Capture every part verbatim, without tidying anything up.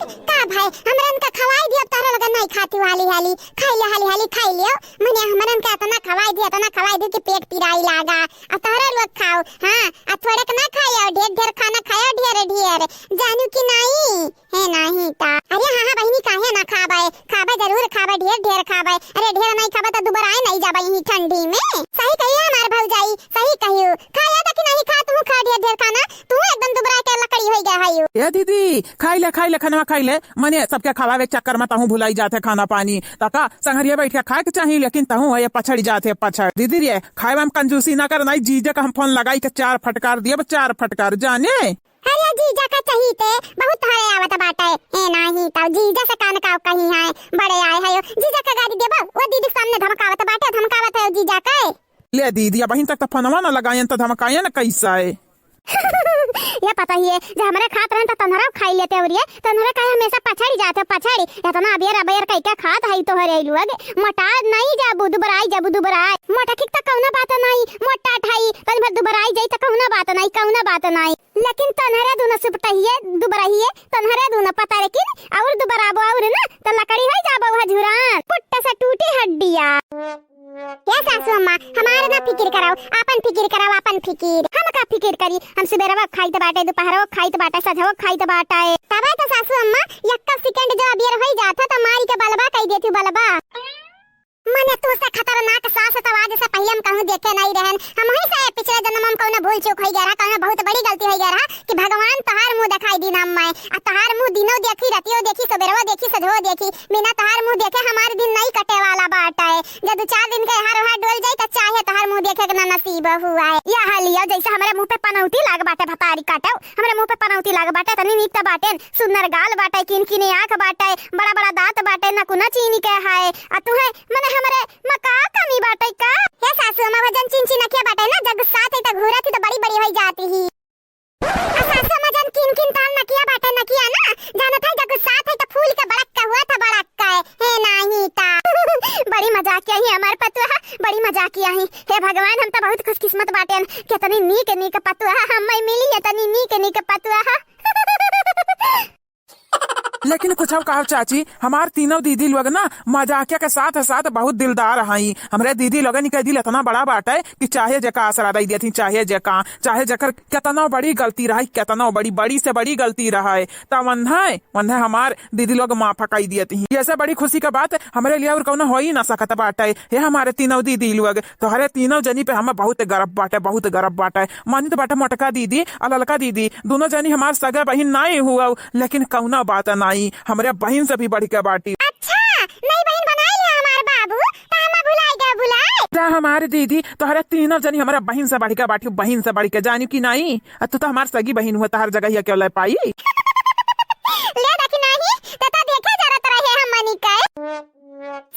का भाई, हमरन का खवाई दिया, तहरा लोगन नहीं खाती हाली हाली, खाई ले हाली हाली, खाई लियो। मने हमरन का इतना खवाई दिया, इतना खवाई दिया कि पेट पिराई लागा। अब तहरा लोग खाओ, हाँ, अब थोड़े के ना खायो, ढेर ढेर खाना खायो, ढेर ढेर, जानू कि नहीं? हे नहीं ता। अरे हाँ हाँ बहिनी, काहे ना खाबे, खाबे जरूर खाबे, ढेर ढेर खाबे। अरे ढेर नहीं खाबे तो दुबराए नहीं जाबे यही ठंडी में। सही कहियो हमार भौजाई, सही कहियो। खाया था कि नहीं खा, तू खा ढेर ढेर खाना, तू एकदम दुबरा के लकड़ी होई गया है यू। ए दीदी, खाई ले, खाई ले, खनवा खाई ले। मने सबके खवावे के चक्कर में तहूँ भुलाई जात है खाना पानी। तका संगरिया बैठ के खाए के चाही, लेकिन तहूँ है पछड़ जात है, पछड़। दीदी रे, खाए में हम कंजूसी ना कर, नहीं जीजा का हम फोन लगाई के चार फटकार दिए, चार फटकार जाने। अरे जीजा का चहीते बहुत हरे आवत बाटे। ए नाही त जीजा से कान काव कही है, बड़े आए है, जीजा का गाड़ी देबो, वो दीदी सामने धमकावत बाटे, धमकावत है जीजा के। ले दीदी, अबहिन तक त फोनवा न लगायन त धमकायन कैसा है? ये पता ही है, जे हमरे खात रहन त तन्हरा खाई लेते और ये तन्हरा काहे हमेशा पछड़ी जाते, पछड़ी। इतना अबेर अबेर कई के खात है तोहरे लोग, मोटा नहीं जाबू, दुबराई जाबू, दुबराई। मोटा ठीक त कौनो बात नहीं, मोटा ठाई, तन भर दुबराई जाई त कौनो बात नहीं, कौनो बात नहीं। लेकिन तन्हरे दुनो सुपटहिए, दुबरहिए, तन्हरे दुनो पता लेकिन और दुबराबो और ना, त लकड़ी होई जाबो वह झुरान, पुट्ट से टूटी हड्डिया। हे सासू अम्मा, हमार ना फिकिर कराओ, आपन फिकिर कराओ, आपन फिकिर। हम का फिकिर करी? हम सुबेरवा खाइत बाटे, दुपहरवा खाइत बाटे, सझवा खाइत बाटे। तबे तो सासू अम्मा, यक्का सेकंड जो अबियर होई जात ह, त मारी के बलबा कई देती बलबा। मने तू से खतरनाक सास तो आज से पहिले हम कहूँ देखे नहीं रहन। हम ही से पिछले जन्म में कौनो भूल चूक होई गया रहा, कौनो बहुत बड़ी गलती होई गया रहा कि भगवान तोहार मुँह दिखाई दीन हम मैं। आ तोहार मुँह दिनो देखी, रतियो देखी, सबेरवा देखी, सझवो देखी, बिना तोहार मुँह देखे हमार दिन नहीं कटे वाला बाटे। जब दो चार दिन के हार हार डोल जाई त चाहे तोहार मुँह देखे के ना नसीब हुआ है। यह लियो जैसे हमरे मुँह पे पनौती लाग बाटे भतारी काटो, हमरे मुँह पे पनौती लाग बाटे, तनी नीक त बाटे, सुंदर गाल बाटे, किन किने आँख बाटे, बड़ा बड़ा दाँत बाटे, नकुना चीनी के है। आ तुहे मने हमरे में का कमी बाटे का? हे सासू अम्मा, वजन चीन चीन अखिया बाटे ना, जब गुस्सा थे त घूरत ही त बड़ी बड़ी होई जाती ही। आ सासू अम्मा जन किन किन ताल नकिया बाटे नकिया ना, जानत है जब गुस्सा थे त फूल के बड़क का हुआ था बड़क का है, हे नाही ता। बड़ी मजाकिया ही हमार पतुआ, बड़ी मजाकिया ही। हे भगवान, हम त बहुत खुशकिस्मत बाटेन, कितनी नीक नीक पतुआ हम मिली, इतनी नीक नीक पतुआ। लेकिन कुछ और कहो चाची, हमार तीनों दीदी लोग ना मजाकिया के साथ साथ बहुत दिलदार हई। हमरे दीदी लोगन के दिल इतना बड़ा बाटे कि चाहे जेका आसरा दई देती, चाहे जेका, चाहे जेकर केतनो बड़ी गलती रहे, केतनो बड़ी, बड़ी से बड़ी गलती रहे, त वन्हे, वन्हे हमार दीदी लोग माफ कई देती। ऐसे बड़ी खुशी के बात हमरे लिए और कौनो हो ही ना सकत बाटे। हे हमारे तीनों दीदी लोग, तोहरे तीनों जनी पे हमें बहुत गर्व बाटे, बहुत गर्व बाटे। मानित बाटे मोटका दीदी और ललका दीदी, दोनों जनी हमार सगे बहिन नाई हुआ, लेकिन कौनो बात नाई, हमरे बहिन से भी बढ़ के बाटी। अच्छा, नई बहिन बनाई लिया हमार बाबू, त हमें भुलाई गए भुलाई। जा हमार दीदी, तोहरे तीनों जनी हमारे बहिन से बढ़ के बाटी, बहिन से बढ़ के, जानू कि नाई? आ तू तो हमार सगी बहिन हुआ, तोहर जगह ही अकेले पाई। ले देखी नाही, त, त देखे जरूरत रहे हमनी के।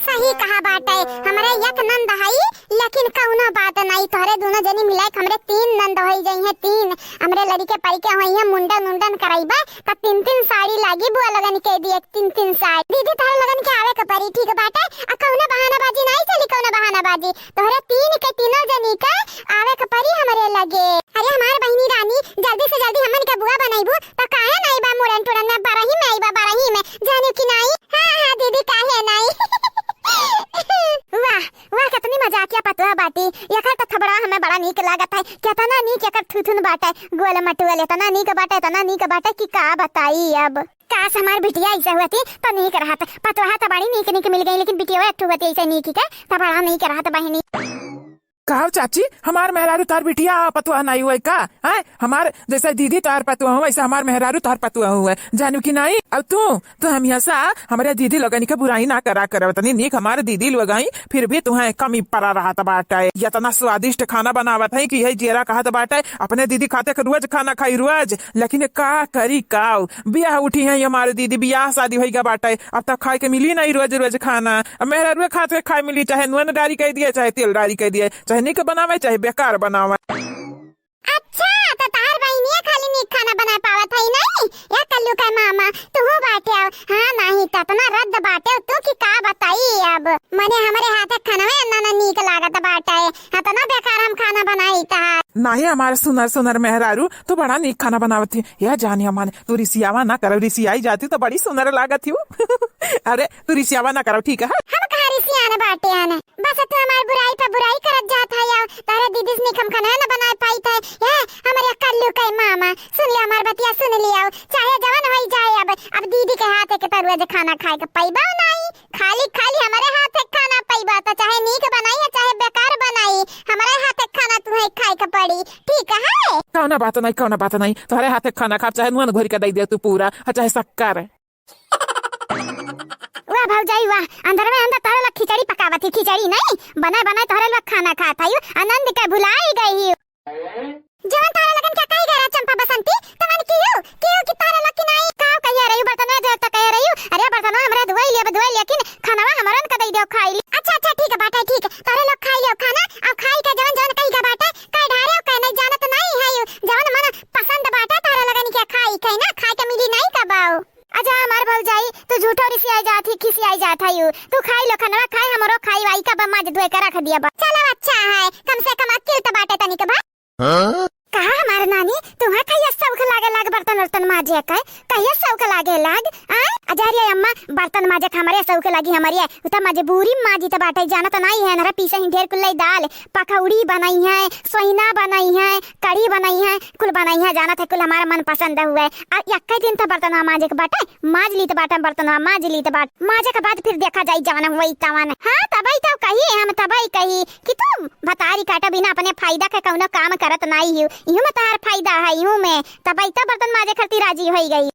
सही कहा बाटे, हमरे एक नंद हई, लेकिन कौनो बात नाई, तोहरे दोनों जनी मिलाए के हमरे तीन नंद होई जइहे, तीन। हमरे लड़िके परिके होइहे, मुंडन उंडन करइबे, त तीन तीन साड़ी लागी बुआ लोगन के दिए, तीन तीन साड़ी। दीदी, तोहरे लोगन के आवे के परी, ठीक बाटे, आ कौनो बहानाबाजी नाई चली, कौनो बहानाबाजी। तोहरे तीन के तीनों जनी के आवे के परी हमरे लगे। अरे हमार बहिनी रानी, जल्दी से जल्दी हमन के बुआ बनइबू, त काहे नाई बा मुड़न टुड़न में, बरही में आइबा, बरही में, जानू कि नाई? हाँ, हाँ, दीदी, काहे नाई? वाह, वाह, कितनी मजाकिया पतोह बाटी। एकर त थबड़ा हमें बड़ा नीक लागत है। केतना नीक एकर थुथुन बाटे, गोल मटोल, एतना नीक बाटे, एतना नीक बाटे कि का बताई अब। काश हमार बिटिया ऐसे होती त नीक रहत। पतोह त बड़ी नीक नीक मिल गई, लेकिन बिटिया एक ठो होती ऐसे नीक के, त बड़ा नीक रहत बहिनी। का हो चाची, हमार मेहरारू तोहार बिटिया पतोह नाई हुए का? हैं? हमार जैसे दीदी तोहार पतोह हुए, वैसे हमार मेहरारू तोहार पतोह हुए। जानू कि नाई? अब तू, तू हमेशा हमरे दीदी लोगन के बुराई ना करा करव। तनी नीक हमार दीदी लोग आई, फिर भी तुहें कमी पड़ा रहत बाटे। इतना स्वादिष्ट खाना बनावत है कि यही जेरा कहत बाटे, अपने दीदी खाते के रोज खाना खाई, रोज। लेकिन का करी काव? बियाह उठी है हमार दीदी, बियाह शादी होई गया बाटे, अब तक खाए के मिली नहीं रोज रोज खाना। अब मेहरारुए खात के खाए मिली, चाहे नून डारी कह दिए, चाहे तेल डारी कह दिए, चाहे नीक बनावे, चाहे बेकार बनावे। अच्छा, त तहार बहिनिया खाली नीक खाना बनाए पावत है नहीं? या कल्लू का मामा, तू बाटे हो। हाँ, नहीं त इतना रद्द बाटे हो तू कि का बताई अब। मने हमरे हाथे खानवे ना, ना नीक लागत बाटे। इतना बेकार हम खाना बनाई तहार। नाही ए हमार सुनर सुनर मेहरारू, तू बड़ा नीक खाना बनावत ही। या जानिया माने, तू रिसियावा ना करउ, रिसियाई जाती तो बड़ी सुनर लागत ही। अरे तू रिसियावा ना करउ, ठीक है? हम कहाँ रिसियान बाटे आने, बस तू हमार बुराई पे बुराई करत जात है। आओ, तारे दीदी से नीक हम खाना ना बनाए पाई थे। ये हमारे कल्लू के मामा, सुन लिया हमार बतिया, सुन लिया, चाहे जवन होई जाए। अब अब दीदी के हाथ के तरुआ जे खाना खाए के पैबा नहीं, खाली खाली हमरे हाथ के खाना पैबा, तो चाहे नीक बनाई या चाहे बेकार बनाई, हमरे हाथ के खाना तुहे खाए के पड़ी, ठीक है? कौनो बात नहीं, कौनो बात नहीं, तोहरे हाथ के खाना खाब, चाहे नून घोर के दे दे तू पूरा, और चाहे शक्कर। वाह भौजाई वाह, अंदर में अंदर तोहरे लोग खिचड़ी पकावत ही, खिचड़ी नहीं, बनाए बनाए तोहरे लोग खाना खात है, आनंद के भुलाई गई ही। जवन तोहरे लोगन के कही गए रहा चंपा बसंती, तवन कियो, कियो कि तोहरे लोग की नहीं, काव कहिए रही, बर्तनवा धोए तो कहे रही, अरे बर्तनवा हमरे धोई लिया, धोई लिया, लेकिन खानवा हमरन का दे दियो खाई ली। अच्छा, अच्छा, ठीक है बाटे, ठीक है, तोहरे लोग खाई लियो खाना, अब खाई के जवन जवन कही गए बाटे, कह ढारे, कह नहीं जानत नहीं है यू, जवन मन पसंद बाटे तोहरे लोगन के खाई के ना, खाए के मिली नहीं कबाऊ। अच्छा हमार भौजाई, तू झूठो रिसियाई जात ही, खिसियाई जात है यू। तू खाई लो खनवा, खाई हमरो खाई वाई का बा, माज धोए के रख दिया बा। चलो अच्छा है, कम से कम अक्किल तो बाटे तनिक बा। हाँ? कहा हमार नानी, तुहा कहिया शौक लागे लाग बर्तन उर्तन माजे के? कहिया शौक लागे लाग? आय? अजारिया अम्मा, बर्तन माजे के हमरे शौक लागी हमरे, उ त मजबूरी माजी त बाटे, जानत नाई है, नरा पीसे ही ढेर कुल्लई दाल, पकौड़ी बनाई है, सोइना बनाई है, कढ़ी बनाई है, कुल बनाई है, जानत है, कुल हमारा मन पसंद हुए। आ यक्के दिन तो बर्तनवा माजे के बाटे, माज लीत बाटे बर्तनवा, माज लीत बाटे। माजे के बाद फिर देखा जाई जवन हुई तवन। हाँ, तबई तो कही, हम तबई कही कि तू भतारी काटा बिना अपने फायदा के कौनो काम करत नाई हियो। इहू में तहार फायदा है, इहू में। तबई तो बर्तन माजे खातिर राजी होई गई।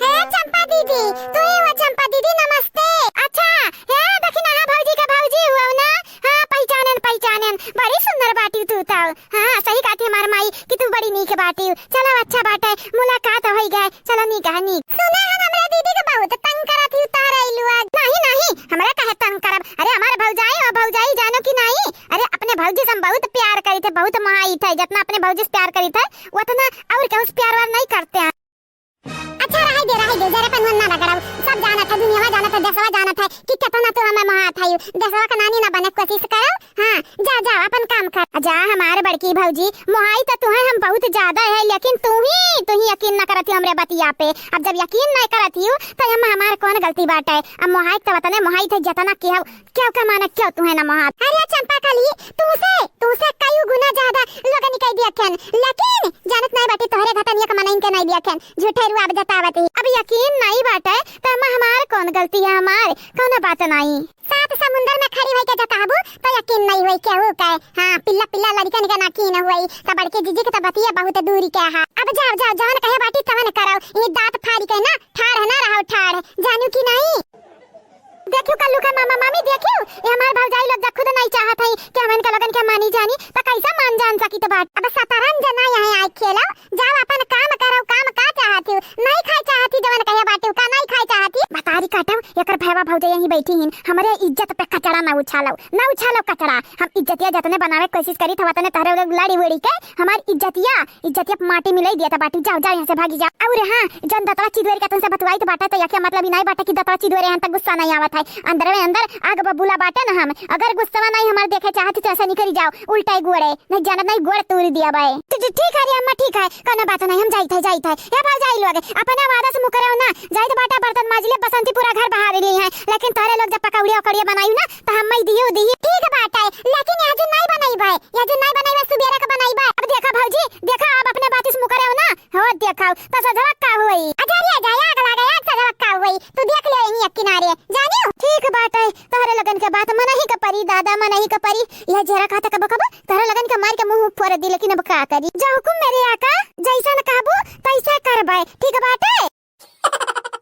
हे चंपा दीदी, तू ही हो चंपा दीदी, नमस्ते। अच्छा, हे दखिनहा भौजी के भौजी हुआ ना? हाँ, पहिचानेन, पहिचानेन। बड़ी सुंदर बाटी तू तो। हाँ, सही कहती हमार माई कि तू बड़ी नीक बाटी। चलो अच्छा बाटे, मुलाकात होई गए। चलो नीक है, नीक। सुने हम हमरे दीदी के बहुत तंग करत ही उतार आइलू आज। नहीं, नहीं, हमरा काहे तंग करब? अरे हमार भौजाई और भौजाई जानो कि नहीं? अरे अपने भौजी से हम बहुत प्यार करी थे, बहुत मोहाई थे। जितना अपने भौजी से प्यार करी थे, उतना और केहू से प्यार व्यार नहीं करते हैं। अच्छा, रहे दे, रहे दे, जरा अपन मन ना रगड़ाऊ। सब जानत है, दुनियावा जानत है, देशवा जानत है कि कितना तू हमें मोहात है। देशवा का नानी ना बने कोशिश करो। हाँ, जा, जा, अपन काम कर। जा, हमार बड़की भौजी, मोहाई तो तुहे हम बहुत ज्यादा है, लेकिन तू ही, तू ही यकीन ना करत ही हमरे बतिया पे। अब जब यकीन नहीं करत ही, तो हम, हमार कौन गलती बाटे? अब मोहाई तो वतने मोहाई थे, जितना कि हम क्यों का माने, क्यों तुहे ना मोहात? अरे चंपा कली, तू से, तू से कई गुना ज्यादा लोगन के दिया खेन, लेकिन जानत नहीं बाटी तोहरे घटनिया का मनइन के नहीं दिया खेन। झूठे रुआब जतावत ही। अब यकीन नहीं बाटे, तो हम, हमार कौन गलती है, हमार कौनो बात नहीं। सात समुंदर में खड़ी होई के जताबू, तो यकीन नहीं होई केहू के। हाँ, पिल्ला पिल्ला लड़कन के ना कीन होई, तो बड़के जीजी के तो बतिया बहुत दूरी के है। अब जाओ, जाओ, जवन कहे बाटी तवन करो, ये दांत फाड़ी के ना ठाढ़ ना रहो, ठाढ़, जानू कि नहीं? देखियो कल्लू के मामा मामी, देखियो, ये हमार भौजाई लोग जब खुद नहीं चाहत है कि हमन के लोगन के मानी जानी, तो कैसा मान जान सकी तो बात। अब सतरंज ना यहाँ आए खेलो, जाओ अपन काम करो, काम का चाहत हो? नहीं खाए चाहत ही जवन कहे बाटे का नहीं खाए चाहत ही? बतारी काटो, एकर भैया भौजाई यहीं बैठी हिन, हमरे इज्जत पे कचड़ा ना उछालो, ना उछालो कचड़ा। हम इज्जतिया जतने बनावे के कोशिश करी था, वतने तहरे लोग लड़ी उड़ी के हमार इज्जतिया इज्जतिया माटी मिलाई दिया था बाटी, जाओ, जाओ यहाँ से भागी जाओ। और हाँ, जन दतवा चिदोरी का तुमसे बतवाई तो बाटा, तो यके मतलब ही नहीं बाटा कि दतवा चिदोरी यहाँ तक गुस्सा नहीं आवत है। अंदर में अंदर आग बबूला बाटे ना हम। अगर गुस्सा नहीं हमारे देखे चाहती तो ऐसा निकल जाओ, उल्टा ही गोड़े, नहीं जानत नहीं गोड़ तोड़ दिया बाए। तो, तो ठीक है रे अम्मा, ठीक है, कोनो बात नहीं, हम जाइत है, जाइत है। या भौजाई लोग, अपने वादा से मुकरे हो ना, जाइत बाटा बर्तन माज ले, बसंती पूरा घर बहार ली है, लेकिन तोहरे लोग जब पकौड़िया उकौड़िया बनाई ना, तो हम मई दियो दी। ठीक बाटे, लेकिन ये जो नहीं बनाई बाए, ये जो नहीं बनाई बाए, सुबेरा का बनाई बाए। अब देखा भौजी, देखा, अब अपने बाती से मुकरे हो ना? हो, देखा, तो सजवा का हुई? अजरिया जाए, आग लागे, आग सजवा का हुई? तू देख ले यहीं एक किनारे, जानियो? ठीक बाटे, तोहरे लगन के बात मनही के परी, दादा, मनही के परी। यह जेरा कहता कबो कबो, तोहरे लगन के मार के मुंह फोड़ दी, लेकिन अब का करी? जो हुकुम मेरे आका, जैसा न कहबू, तैसा करबे। ठीक बाटे?